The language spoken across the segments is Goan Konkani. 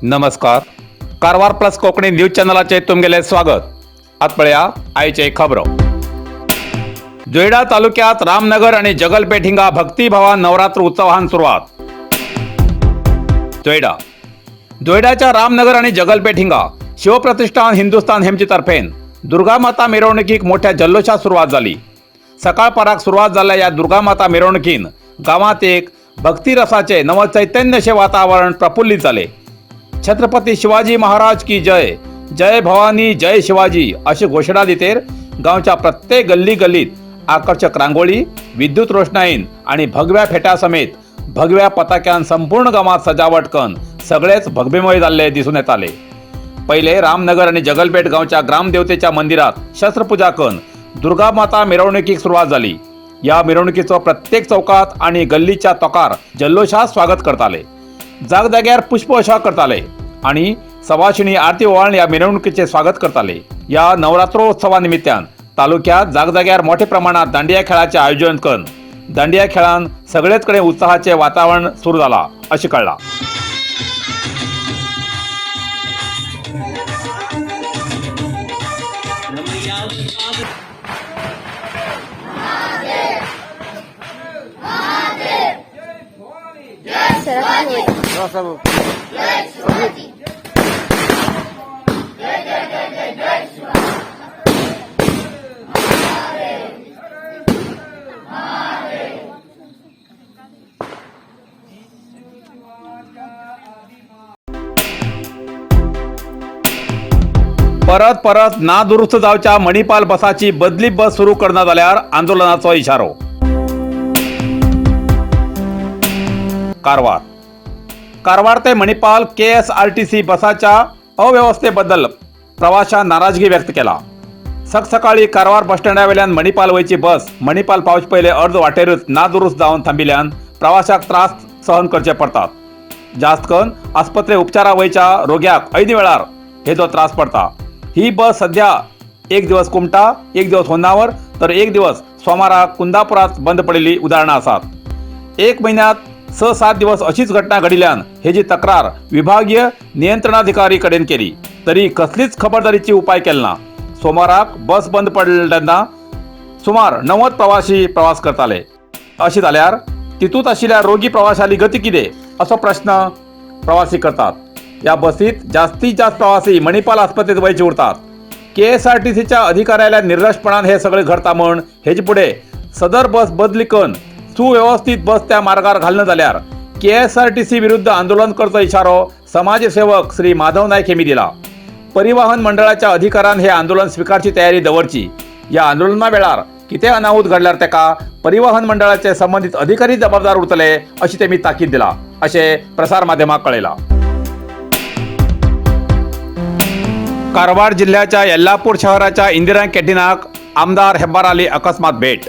नमस्कार, कारवार प्लस कोंकणी न्यूज चॅनलाचेर तुमगेलें स्वागत. आतां पळया आयचे खबरो. जोयडा तालुक्यात रामनगर आणि जगलपेठ हिंगा भक्तिभावान नवरात्र उत्सवान सुरवात. जोयडा जोयडाच्या रामनगर आणि जगलपेठ हिंगा शिवप्रतिष्ठान हिंदुस्तान हेमचे तर्फेन दुर्गा माता मिरवणुकीक मोठ्या जल्लोषात सुरवात झाली. सकाळपराक सुरवात जाल्ल्या या दुर्गा माता मिरवणुकीन गावात एक भक्तिरसाचे नवचैतन्यशे वातावरण प्रफुल्लित झाले. छत्रपती शिवाजी महाराज की जय, जय भवानी, जय शिवाजी अशी घोषणा दितेर गावच्या प्रत्येक गल्ली गल्लीत आकर्षक रांगोळी, विद्युत रोषणाईन आणि भगव्या फेट्यासमेत भगव्या पताक्यान संपूर्ण गावात सजावट कन सगळेच भगवेमय जाल्ले दिसून येताले. पहिले रामनगर आणि जगलपेठ गावच्या ग्रामदेवतेच्या मंदिरात शस्त्रपूजा कन दुर्गा माता मिरवणुकीक सुरुवात झाली. या मिरवणुकीचो प्रत्येक चौकात आणि गल्लीच्या तोकार जल्लोषात स्वागत करताले. जागजाग्यार पुष्पवर्षा करताले आणि सवाशिणी आरती ओवाळून या मिरवणुकीचे स्वागत करताले. या नवरात्रोत्सवानिमित्तान तालुक्यात जागजाग्यार मोठ्या प्रमाणात दांडिया खेळाचे आयोजन करून दांडिया खेळान सगळेच कडेन उत्साहाचे वातावरण सुरू जाला अशें कळ्ळां. परत परत नादुरुस्त जावच्या मणिपाल बसाची बदली बस सुरू करना जाल्यार आंदोलनाचो इशारो. कारवार कारवार ते मणिपाल केएसआरटीसी बसाच्या अव्यवस्थेबद्दल प्रवाशान नाराजगी व्यक्त केला. सकाळी कारवार बसस्टँडावेल्यान मणिपाल वयची बस मणिपाल पावचे पयले अर्द वाटेरूच नादुरुस्त जावन थांबिल्ल्यान प्रवाशाक त्रास सहन करचे पडतात. जास्त करून आस्पत्रे उपचारा वयच्या रोग्याक ऐन वेळार हेजो त्रास पडता. ही बस सध्या एक दिवस कुमटा, एक दिवस होन्नावर तर एक दिवस सोमाराक कुंदापुरात बंद पडिल्ली उदाहरणां आसात. एक म्हयन्यात 6-7 दिवस अशीच घटना घडिल्ल्यान हेजी तक्रार विभागीय नियंत्रणाधिकारी कडेन केली तरी कसलीच खबरदारीची उपाय केले ना. सोमाराक बस बंद पडले तेन्ना सुमार 90 प्रवासी प्रवास करताले. अशें जाल्यार तितूंत आशिल्ल्या रोगी प्रवाशाली गती कितें असो प्रश्न प्रवासी करतात. ह्या बसीत जास्तीत जास्त प्रवासी मणिपाल आस्पत्रेत वयचे उरतात. केएसआरटीसीच्या अधिकाऱ्याल्या निर्लक्षपणान हे सगळें घडता म्हूण हेजे फुडें सदर बस बदली करून सुवेवस्थीत बस त्या मार्गार घालना जाल्यार केएसआरटीसी विरुद्ध आंदोलन करचो इशारो समाजसेवक श्री माधव नायक हेमी दिला. परिवहन मंडळाच्या अधिकारान हे आंदोलन स्विकारची तयारी दवरची. या आंदोलना वेळार कितें अनाहूत घडल्यार तेका परिवहन मंडळाचे संबंदीत अधिकारी जबाबदार उरतले अशी तेमी ताकीद दिला अशें प्रसार माध्यमाक कळयलां. कारवार जिल्ह्याच्या येल्लापूर शहराच्या इंदिरा कॅन्टीनाक आमदार हेब्बार आली अकस्मात भेट.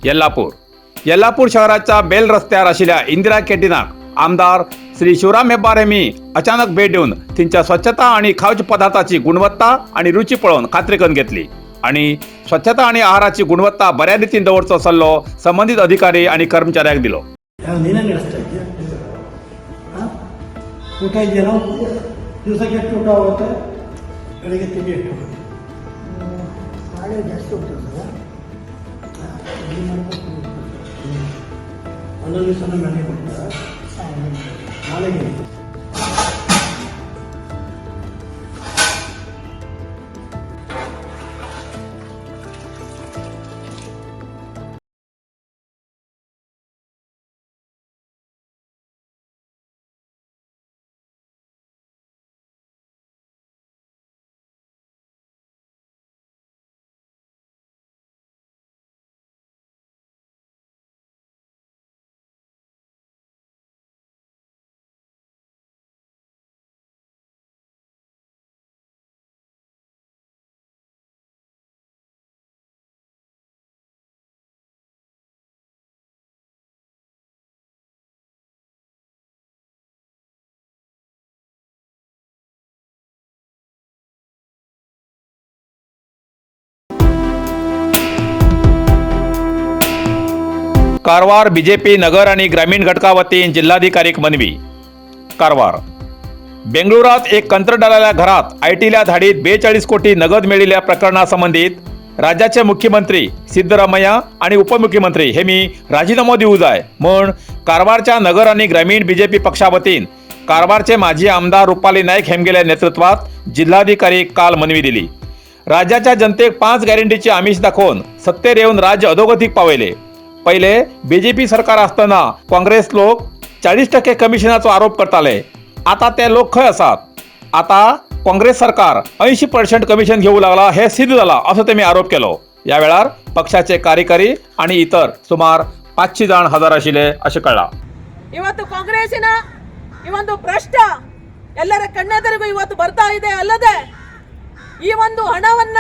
येल्लापूर येल्लापूर शहराच्या बेल रस्त्यार आशिल्ल्या इंदिरा कॅन्टीनाक आमदार श्री शिवराम हेब्बार हेमी अचानक भेट दिवन थंयच्या स्वच्छता आणि खावच्या पदार्थाची गुणवत्ता आणि रुची पळोवन खात्री करून घेतली आणि स्वच्छता आणि आहाराची गुणवत्ता बऱ्या रितीन दवरचो सल्लो संबंदीत अधिकारी आणि कर्मचाऱ्यांक दिलो. ಯಾವ ನೀನೇ ನಡೆಸ್ತಾ ಇದೆಯಾ? ಹಾಂ, ಊಟ ಇದೆಯೇನೋ? ದಿವಸಕ್ಕೆ ಎಷ್ಟು ಊಟ ಹೋಗುತ್ತೆ? ಬೆಳಿಗ್ಗೆ ತಿಂಡಿ ಎಷ್ಟು ಹೋಗುತ್ತೆ? ನಾಳೆ ಜಾಸ್ತಿ ಹೋಗ್ತದೆ ಸರ್. ಇಡ್ಲಿ ಮಾಡ್ಬೇಕು. ಒಂದೊಂದು ದಿವಸ ಮನೆಗೆ ಕೊಡ್ತಾರಾ? ನಾಳೆಗೆ? कारवार बीजेपी नगर आणि ग्रामीण घटका वतीन जिल्हाधिकारीक मनवी. कारवार बेंगळुरात एक कंत्रदाराच्या घरात आयटील्या धाडीत 42 कोटी नगद मेळिल्ल्या प्रकरणा संबंधित राज्याचे मुख्यमंत्री सिद्धरामय्या आणि उपमुख्यमंत्री हे मी राजीनामो दिवू जाय म्हण कारवारच्या नगर आणि ग्रामीण बीजेपी पक्षा वतीन कारवारचे माजी आमदार रुपाली नाईक हेमगेल्या नेतृत्वात जिल्हाधिकारी काल मनवी दिली. राज्याच्या जनतेक 5 गॅरंटीचे आमिष दाखवून सत्तेर येऊन राज्य अधोगतीक पावयले. पहिले बीजेपी सरकार असताना काँग्रेस लोक 40% कमिशनाचो आरोप करताले. आता ते लोक खंय आसात? आता काँग्रेस सरकार 80% कमिशन घेऊ लागला हे सिद्ध जाला असो तेमी आरोप केलो. या वेळार पक्षाचे कार्यकारी आणि इतर सुमार 500 जाण हजर आशिल्ले अशें कळ्ळां. ಇವತ್ತು ಕಾಂಗ್ರೆಸ್ಸಿನ ಈ ಒಂದು ಭ್ರಷ್ಟ ಎಲ್ಲರ ಕಣ್ಣೆದುರಿಗೂ ಇವತ್ತು ಬರ್ತಾ ಇದೆ. ಅಲ್ಲದೆ ಈ ಒಂದು ಹಣವನ್ನ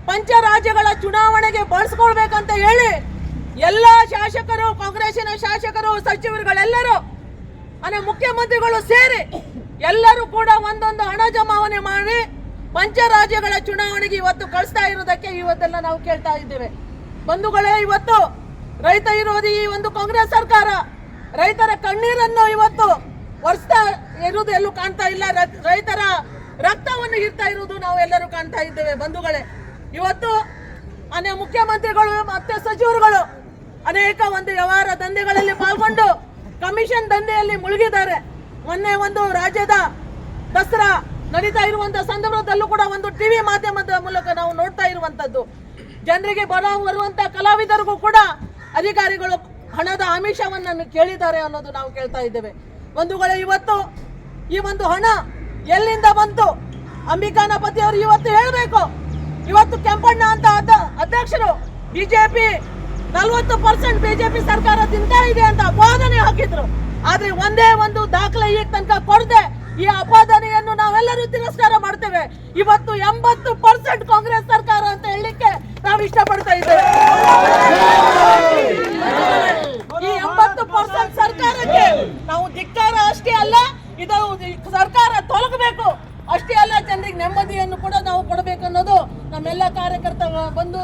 ಪಂಚರಾಜ್ಯಗಳ ಚುನಾವಣೆಗೆ ಬಳಸ್ಕೊಳ್ಬೇಕಂತ ಹೇಳಿ ಎಲ್ಲ ಶಾಸಕರು, ಕಾಂಗ್ರೆಸ್ಸಿನ ಶಾಸಕರು, ಸಚಿವರುಗಳೆಲ್ಲರೂ ಅನೆ ಮುಖ್ಯಮಂತ್ರಿಗಳು ಸೇರಿ ಎಲ್ಲರೂ ಕೂಡ ಒಂದೊಂದು ಹಣ ಜಮಾವಣೆ ಮಾಡಿ ಪಂಚರಾಜ್ಯಗಳ ಚುನಾವಣೆಗೆ ಇವತ್ತು ಕಳಿಸ್ತಾ ಇರೋದಕ್ಕೆ ಇವತ್ತೆಲ್ಲ ನಾವು ಕೇಳ್ತಾ ಇದ್ದೇವೆ. ಬಂಧುಗಳೇ, ಇವತ್ತು ರೈತ ವಿರೋಧಿ ಈ ಒಂದು ಕಾಂಗ್ರೆಸ್ ಸರ್ಕಾರ ರೈತರ ಕಣ್ಣೀರನ್ನು ಇವತ್ತು ಒರೆಸ್ತಾ ಇರುವುದು ಎಲ್ಲೂ ಕಾಣ್ತಾ ಇಲ್ಲ. ರೈತರ ರಕ್ತವನ್ನು ಹೀರ್ತಾ ಇರುವುದು ನಾವು ಎಲ್ಲರೂ ಕಾಣ್ತಾ ಇದ್ದೇವೆ. ಬಂಧುಗಳೇ, ಇವತ್ತು ಅನೇಕ ಮುಖ್ಯಮಂತ್ರಿಗಳು ಮತ್ತೆ ಸಚಿವರುಗಳು ಅನೇಕ ಒಂದು ವ್ಯವಹಾರ ದಂಧೆಗಳಲ್ಲಿ ಪಾಲ್ಗೊಂಡು ಕಮಿಷನ್ ದಂಧೆಯಲ್ಲಿ ಮುಳುಗಿದ್ದಾರೆ. ಮೊನ್ನೆ ಒಂದು ರಾಜ್ಯದ ದಸರಾ ನಡೀತಾ ಇರುವಂತ ಸಂದರ್ಭದಲ್ಲೂ ಕೂಡ ಒಂದು ಟಿವಿ ಮಾಧ್ಯಮದ ಮೂಲಕ ನಾವು ನೋಡ್ತಾ ಇರುವಂತದ್ದು, ಜನರಿಗೆ ಬರುವಂತ ಕಲಾವಿದರಿಗೂ ಕೂಡ ಅಧಿಕಾರಿಗಳು ಹಣದ ಆಮಿಷವನ್ನು ಕೇಳಿದ್ದಾರೆ ಅನ್ನೋದು ನಾವು ಕೇಳ್ತಾ ಇದ್ದೇವೆ. ಬಂಧುಗಳೇ, ಇವತ್ತು ಈ ಒಂದು ಹಣ ಎಲ್ಲಿಂದ ಬಂತು? ಅಂಬಿಕಾನಪತಿ ಅವರು ಇವತ್ತು ಹೇಳಬೇಕು. ಇವತ್ತು ಕೆಂಪಣ್ಣ ಅಂತ ಅಧ್ಯಕ್ಷರು ಬಿಜೆಪಿ 40% ಬಿಜೆಪಿ ಸರ್ಕಾರ ತಿಂತಾ ಇದೆ ಅಂತ ಅಪಾದನೆ ಹಾಕಿದ್ರು. ಆದ್ರೆ ಒಂದೇ ಒಂದು ದಾಖಲೆ ಈಗ ತನಕ ಕೊಡದೆ ಈ ಅಪಾದನೆಯನ್ನು ನಾವೆಲ್ಲರೂ ತಿರಸ್ಕಾರ ಮಾಡ್ತೇವೆ. ಇವತ್ತು 80% ಕಾಂಗ್ರೆಸ್ ಸರ್ಕಾರ ಅಂತ ಹೇಳಲಿಕ್ಕೆ ನಾವು ಇಷ್ಟಪಡ್ತಾ ಇದ್ದೇವೆ. ಈ 80% ಸರ್ಕಾರಕ್ಕೆ ನಾವು ಧಿಕ್ಕಾರ ಅಷ್ಟೇ ಅಲ್ಲ, ಇದು ಸರ್ಕಾರ ತೊಲಗಬೇಕು ಅಷ್ಟೇ ಅಲ್ಲ, ಜನರಿಗೆ ನೆಮ್ಮದಿಯನ್ನು ಕೂಡ ನಾವು ಕೊಡಬೇಕು ಅನ್ನೋದು ನಮ್ಮೆಲ್ಲ ಕಾರ್ಯಕರ್ತ ಬಂದು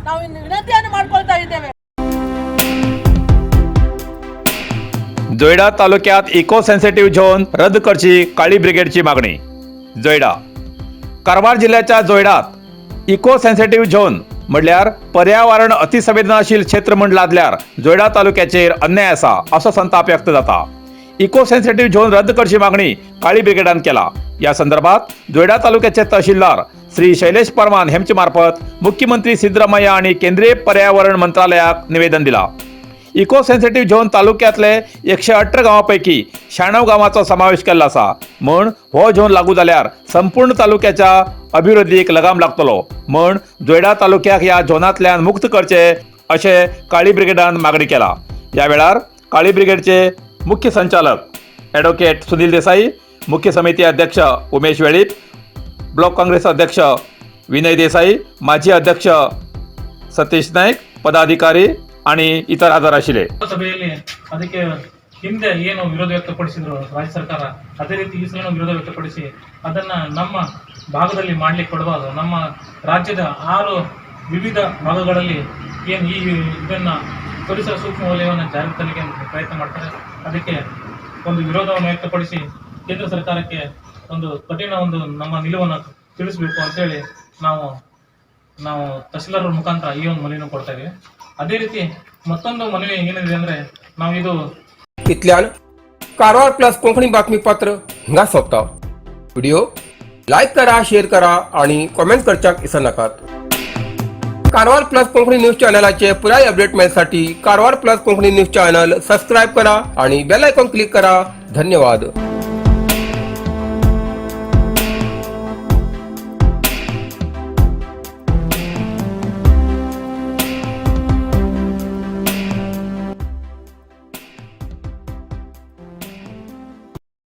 ನಾವು ಇನ್ನು ವಿನಂತಿಯನ್ನು ಮಾಡ್ಕೊಳ್ತಾ ಇದ್ದೇವೆ. जोयडा तालुक्यात इको सेन्सिटिव्ह झोन रद्द करची काळी ब्रिगेडची मागणी. जोयडा कारवार जिल्ह्याच्या जोयडात इको सेन्सिटिव्ह झोन म्हणल्यार पर्यावरण अतिसंवेदनशील क्षेत्र म्हण लादल्यार जोयडा तालुक्याचेर अन्याय आसा असो संताप व्यक्त जाता. इको सेन्सिटिव्ह झोन रद्द करची मागणी काळी ब्रिगेडान केला. या संदर्भात जोयडा तालुक्याचे तहसीलदार श्री शैलेश परमान हेमचे मार्फत मुख्यमंत्री सिद्धरामय्या आणि केंद्रीय पर्यावरण मंत्रालयाक निवेदन दिला. इको सेन्सिटिव्ह झोन तालुक्यातले 118 गांवापैकी 96 गांवाचो समावेश केल्लो आसा. म्हण हो झोन लागू जाल्यार संपूर्ण तालुक्याच्या अभिवृद्धीक लगाम लागतलो. म्हण जोयडा तालुक्याक ह्या झोनांतल्यान मुक्त करचे अशें काळी ब्रिगेडान मागणी केला. ह्या वेळार काळी ब्रिगेडचे मुख्य संचालक ॲडव्होकेट सुनील देसाई, मुख्य समिती अध्यक्ष उमेश वेळीप, ब्लॉक काँग्रेस अध्यक्ष विनय देसाई, माजी अध्यक्ष सतीश नाईक, पदाधिकारी आणि इतर हजर आशिल्ले. ಸಭೆಯಲ್ಲಿ ಅದಕ್ಕೆ ಹಿಂದೆ ಏನು ವಿರೋಧ ವ್ಯಕ್ತಪಡಿಸಿದ್ರು ರಾಜ್ಯ ಸರ್ಕಾರ, ಅದೇ ರೀತಿ ಈ ಸಲ ವಿರೋಧ ವ್ಯಕ್ತಪಡಿಸಿ ಅದನ್ನ ನಮ್ಮ ಭಾಗದಲ್ಲಿ ಮಾಡ್ಲಿಕ್ಕೆ ಕೊಡಬಾರ್ದು. ನಮ್ಮ ರಾಜ್ಯದ ಆರು ವಿವಿಧ ಭಾಗಗಳಲ್ಲಿ ಏನು ಈ ಇದನ್ನ ಪರಿಸರ ಸೂಕ್ಷ್ಮ ವಲಯವನ್ನು ಜಾರಿಗೆ ತರಲಿಕ್ಕೆ ಪ್ರಯತ್ನ ಮಾಡ್ತಾರೆ, ಅದಕ್ಕೆ ಒಂದು ವಿರೋಧವನ್ನು ವ್ಯಕ್ತಪಡಿಸಿ ಕೇಂದ್ರ ಸರ್ಕಾರಕ್ಕೆ ಒಂದು ಕಠಿಣ ಒಂದು ನಮ್ಮ ನಿಲುವನ್ನು ತಿಳಿಸಬೇಕು ಅಂತೇಳಿ ನಾವು ನಾವು ತಹಸೀಲ್ದಾರ್ ಮುಖಾಂತರ ಈ ಒಂದು ಮನವಿಯನ್ನು ಕೊಡ್ತಾ ಇದ್ದೀವಿ. ಅದೇ ರೀತಿ ಮತ್ತೊಂದು ಮನವಿ ಏನಿದೆ ಅಂದ್ರೆ ನಾವು ಇದು इतल्यान कारवार प्लस कोंकणी बातमीपत्र हिंगा सोंपता. व्हिडिओ लायक करा, शेअर करा आणि कॉमेंट करच्याक विसरनाकात. कारवार प्लस कोंकणी न्यूज चॅनलाचे पुराय अपडेट मेळसाठी Karwar plus Konkani news channel subscribe करा आणि बेल आयकॉन क्लिक करा. धन्यवाद.